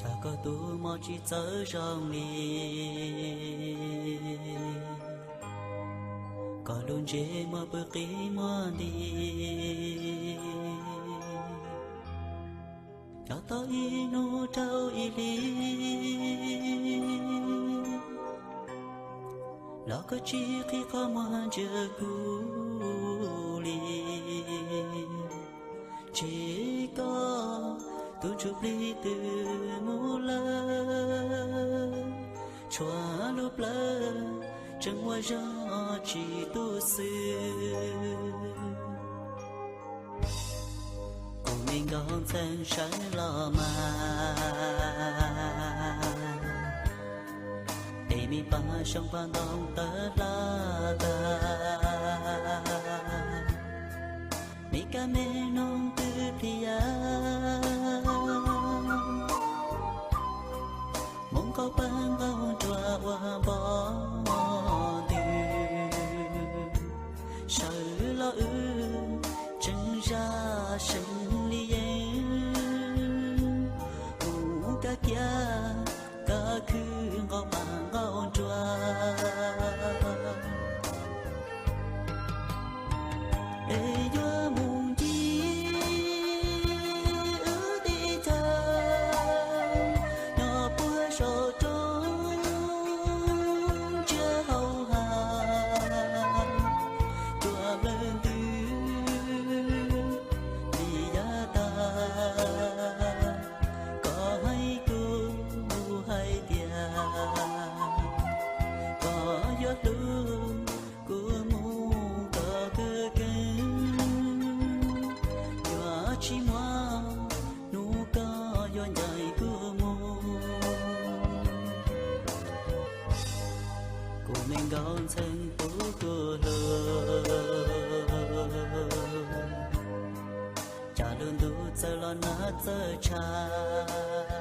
Yog koj tus mog tsis txawj zoo li, koj lub ntsej muag pw qis muag nti, cov tau ib hnub rau ib hlis, los koj tsis qhib qhov muag ntsia kuv li. Tsis koj tus ntsuj plig twb mus lawm, tshuav lub plawv tseem ua zog tsis tu xwb. Kuv me nkauj ntxhee sawv los mas, es me paj xyoob paj ntoo tawv hla tag, me kab me noog twb pliag, mus nkaum pawg nqaus nruas ua npog ntws. Sawv los wb tseem zaj seev li yeej, mus kab kiab kab khw nqaus pawg nqaus nruas. Es yuav mus ncig wb teb chaws, nyob puag saum roob tsiab hauv hav, cua plawv ntws li yav tag. Koj hais kuv hais tias koj yuav hlub kuv mus kom kawg kev, yuav tsis muaj hnub koj yuav ncaim kuv mus. Kuv me nkauj ntxhee puv kuv hlub, cas lub ntuj txawm los nag txawm tshav.